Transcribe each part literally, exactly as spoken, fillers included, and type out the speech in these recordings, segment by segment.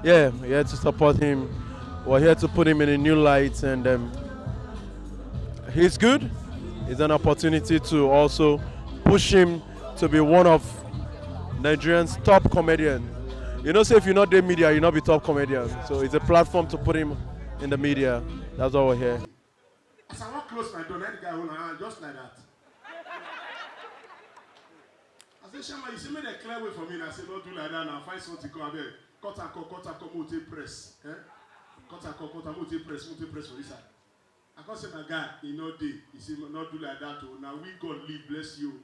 Yeah, we're here to support him. We're here to put him in a new light, and um, he's good. It's an opportunity to also push him to be one of Nigerian's top comedian. You know, say if you're not the media, you're not be top comedian. So it's a platform to put him in the media. That's why we're here. As I wan close my door, na the guy hold my hand just like that. I say, Shama, you see me dey clear way for me, and I say, no do like that now. Find something come abeg. Cut and cut, cut and cut, mo take press. Eh? Cut and cut, cut and mo take press, mo take press for this side. I come say, my guy, e no dey. He say, no do like that o. Na we God live, bless you.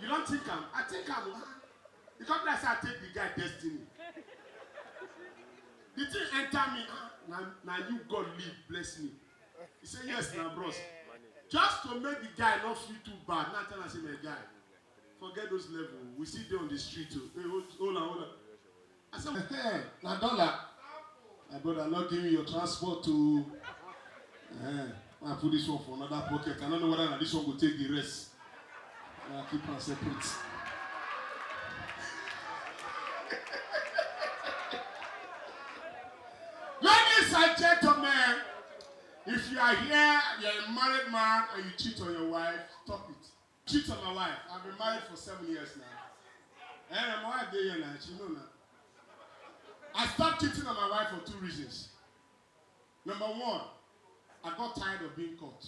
You don think am? I think am o. E come be like say I take the guy destiny. The thing enter me, ah, na, na you God live bless me. He say, yes, na bros. Just to make the guy not feel too bad. Now tell am say, my guy, forget those level. We still dey on the street o. Hey, hold, hold on, hold on. I say, hey, na dollar. My brother, not give me your transport to. Eh, I put this one for another pocket. I don't know whether na this one go take the rest. I keep am separate. Ladies and gentlemen, if you are here, you're a married man and you cheat on your wife, stop it. Cheat on my wife. I've been married for seven years now. Eh, my wife dey here now. She know now. I stopped cheating on my wife for two reasons. Number one, I got tired of being caught.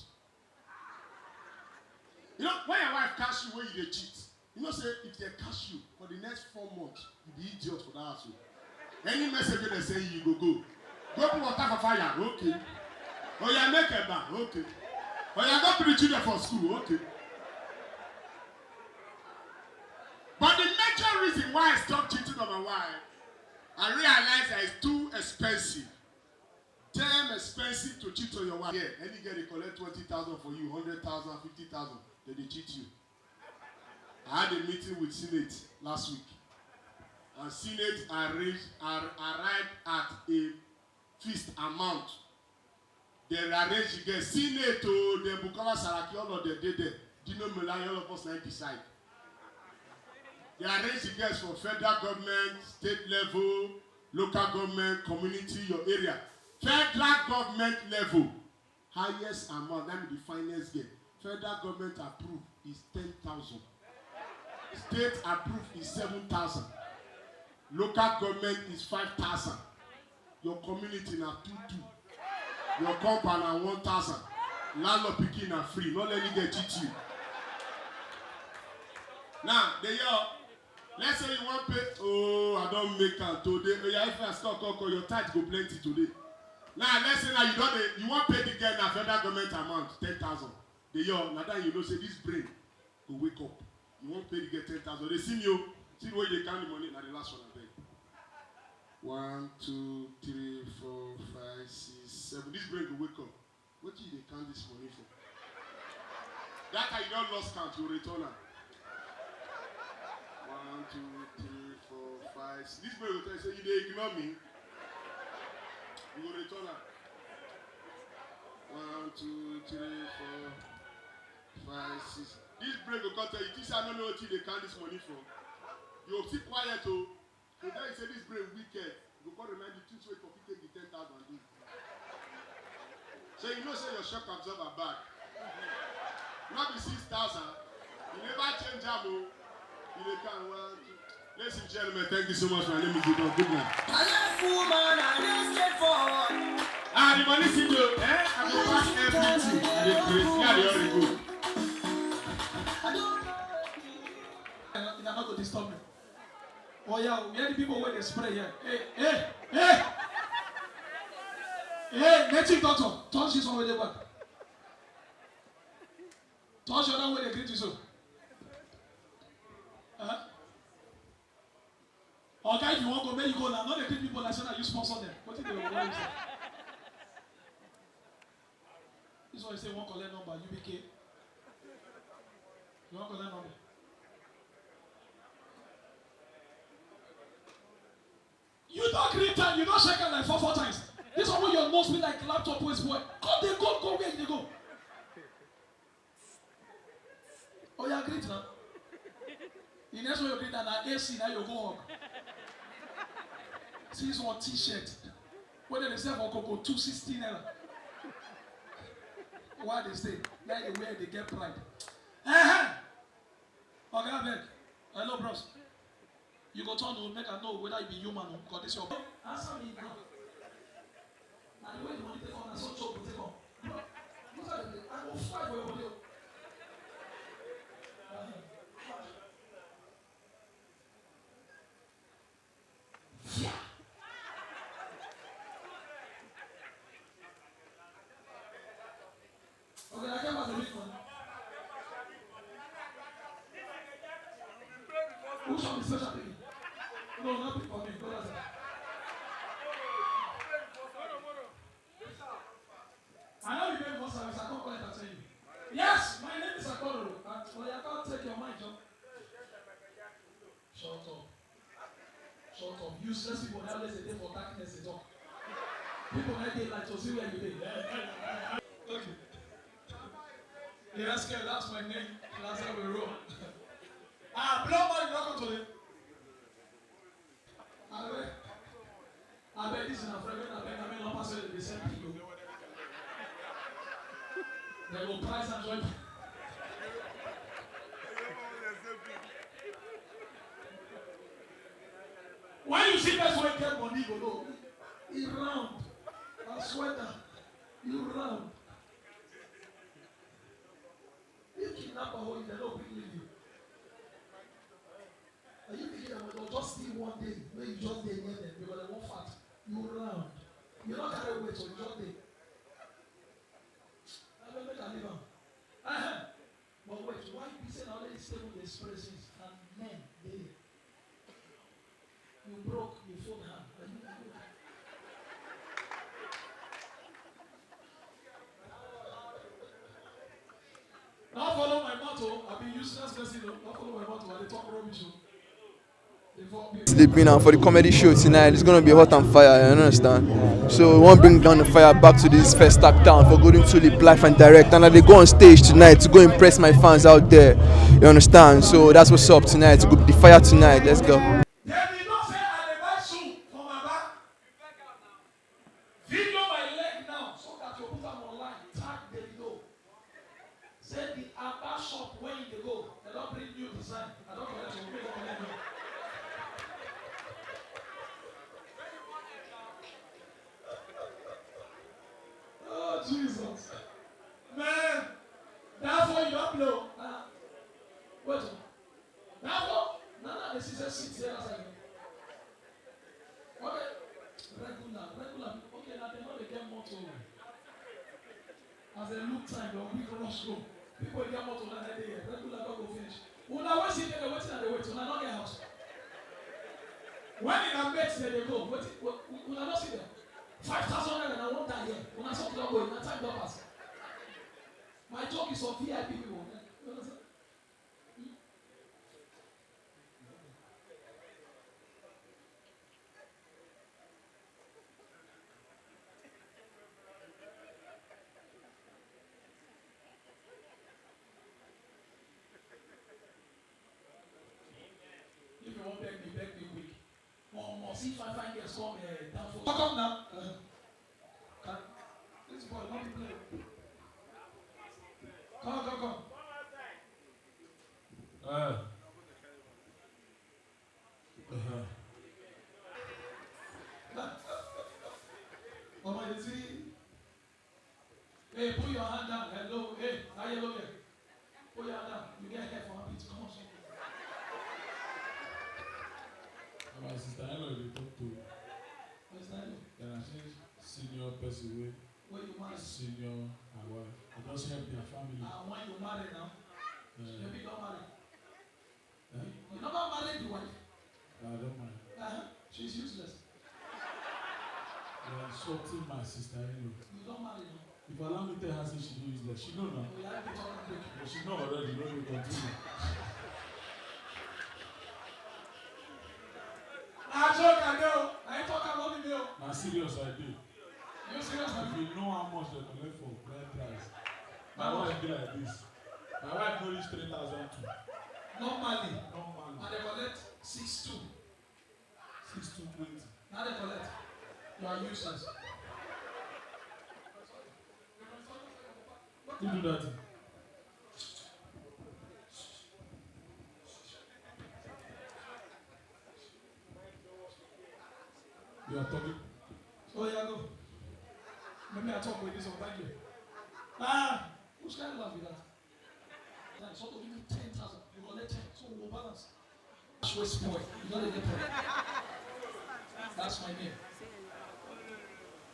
You know, when your wife catch you when you dey cheat, you know say if they catch you for the next four months, you be idiot for that house o. Any message wey dem send you, you go go. Go put water for fire, okay. Oya make eba, okay. Oya go put the children for school, okay. But the major reason why I stopped cheating on my wife, I realized that it's too expensive. Damn expensive to cheat on your wife. Yeah, any girl dey collect twenty thousand for you, hundred thousand, fifty thousand, dem dey cheat you. I had a meeting with Senate last week, and Senate arranged, ar- arrived at a fixed amount. Dem arrange the girls. Senate o, dem Bukola Saraki, all of them dey there. Dino Melaye, all of us na decide. Dem arrange the girls for federal government, state level, local government, community, your area. Federal government level, highest amount, that be the finest girl. Federal government approve is ten thousand. State approve is seven thousand. Local government is five thousand. Your community na two two. Your compound na one thousand. Landlord pikin na free. No let me get cheat you. Now, the year, let's say you wan pay, oh, I don make am today. Oya, if I stop, come, come, your tithe go plenty today. Now, let's say now you don dey, you wan pay the girl na federal government amount, ten thousand. The year, na that you know say this brain go wake up. You wan pay the girl ten thousand. Dey see me o. See the way you dey count the money, na the last one abeg. One, two, three, four, five, six, seven. This brain go wake up. Wetin you dey count this money for? That time you don lost count, you return am. One, two, three, four, five, six. This brain go tell you say you dey ignore me. You go return am. One, two, three, four, five, six. This brain go come tell you, this I no know wetin you dey count this money for. You go still quiet o. So then you say this brain wicked. You go come remind you things wey you for fit take the ten thousand do. So you know say your shock absorber bad. No be six thousand. You never change am o. You dey count one, two. Ladies and gentlemen, thank you so much. My name is Udon. Good night. I love woman, I dey straightforward. Ah, the money still dey, eh? I go pass everything. I dey craze. Yeah, they already go. I don't know. Una no go disturb me. Oh yeah, where the people wey dey spray here? Hey, hey, hey! Hey, native doctor, touch this one wey dey back. Touch the other one wey dey greet you so. Huh? Oga, if you wan go, make you go now. No dey greet people like say na you sponsor them. Wetin dey worry you? This one say you wan collect number, U B K. You wan collect number? You don greet am, you don shake am like four four times. This one wey your nose be like laptop wey spoil. Come dey go, go where you dey go. Oya, greet now. The next one you greet am na A C, na you go hug. See this one T-shirt wey dem dey sell for Coco, two sixty naira. Why they say, like the way they get pride. Uh-huh. Oga abeg. Hello, bros. You go turn o, make I know whether you be human o, because this your answer me now. Na the way the money take come, na so joke go take come. Bro, look at the, I go fight for your body o. Yeah. Okay, I get what the big one. Who shall be special baby? No, not big for me. Go that side. I know you pay for service. I come collect and tell you. Yes, my name is Akoro. And for your account, take your mind, John. Shut up. Shut up. Useless people that always dey for darkness, they talk. People that dey like to see where you dey. Okay. Yes, girl, that's my name. That's how we roll. Ah, blow money, not come today. Abeg, abeg, this is a friend. Abeg, I mean, no pass where they send people. They go price and join. When you see person wey get money, you go know. He round. I swear that. You round. If kidnapper hold you, they no quick leave you. And you think that will just see one day, when you just dey near them, because they won't fat. You round. You no carry weight, so you just dey. I will make a live am. Uh-huh. But wait, why be say na only stable expressions and men dey? You broke, you fold hand. Are you good? Don't follow my mouth, oh. I be useless person, oh. Don't follow my mouth, oh. I dey talk rubbish, oh. Before people Sleeping and for the comedy show tonight, it's gonna be hot and fire, you understand? So we won't bring down the fire back to this first act town for Golden Tulip live and direct, and I dey go on stage tonight to go impress my fans out there, you understand? So that's what's up tonight. Go be the fire tonight. Let's go. Davido say I dey buy shoe for my back. Video my leg now so that you put am online. Tag Davido. Say the Aba shop wey you dey go, they don bring new design. I don collect your, make you collect your. Oh, Jesus. Man, that phone you don blow. Ah, wait. That phone, na na dey see say six years ago. Okay. Regular, regular people. Okay, now they no dey get motor. As they look time, they quick rush go. People get motor now, they dey here. Regular don go finish. Una wey see dem, wetin I dey wait? Una no get house. When una bet dem dey go, wetin, we-, we-, una no see dem. Five thousand naira na one die here. Una something don go, una time don pass. My joke is for V I P people. You understand? If you wan beg me, beg me quick. Omo, see fine fine girls come, eh, down for. Come now. Uh, can, this boy no be play. Come, come, come. Uh. Uh-huh. Omo, you see? Hey, put your hand down. Hello. Hey, how you looking? Put your hand down. You get hair for armpit. Come on, sir. Na my sister in-law you dey talk to. My sister in-law? Yeah, na she senior person wey. Wey you marry? Senior her wife. I just help their family. Ah, when you marry now? Yeah. She maybe don marry. Eh? You never married the wife? No, I don't mind. Uh-huh. She's useless. You're insulting my sister-in-law. You don marry now? If you allow me tell her say she dey useless, she know now. Oh, yeah, you talk big. But she know already, no dey continue. Na joke I dey o. Na you talk am, no be me o. Na serious I dey. You serious? If you know how much they collect for bride price, my wife be like this. My wife no reach three thousand two. Normally, normally. And they collect six two. Six two twenty. Now they collect. You are useless. Who do that? You are talking. Oh, yeah, go. Maybe I talk with this one. Thank you. Ah, whose kind of laugh is that? Like, so give me ten thousand. You collect ten. So we go balance. Sweat spoil. You don't get ten. That's my name.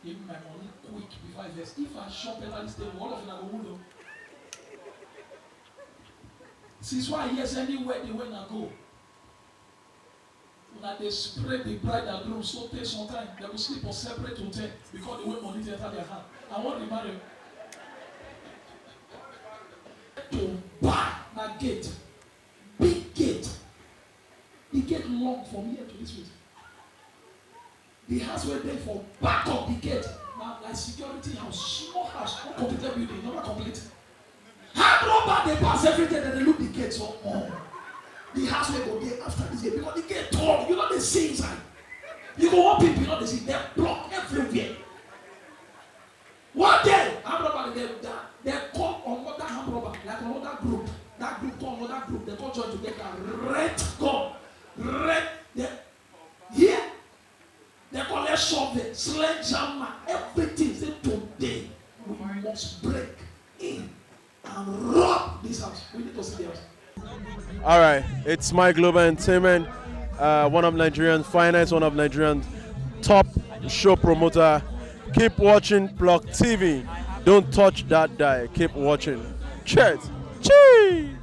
Give me my money quick before I vex. If I shop ever this day, all of you are going to. Since why I hear say anywhere they went and go, una dey spray the bride and groom so tey sometime dem go sleep for separate hotel because the way money dey enter their hand. I wan remarry. To buy na gate, big gate. The gate long from here to this place. The house wey dey for back of the gate na like security house, small house, uncompleted building, never complete. Hand robber dey pass every day, dem dey look the gate so, oh, the house wey go dey after this gate, because the gate tall, you no dey see inside. You go wan peep, you no dey see, dem block everywhere. One day, hand robber dey, dem, dem call another hand robber, like another group. That group call another group, dem come join together, rent gun, rent dem. Here, dem collect shovel, sledgehammer, everything. Say today we must break in and rob this house. We need to see the house. All right, it's Mike Global Entertainment, uh, one of Nigeria's finest, one of Nigeria's top show promoter. Keep watching Block T V. Don't touch that die. Keep watching. Cheers. Cheese.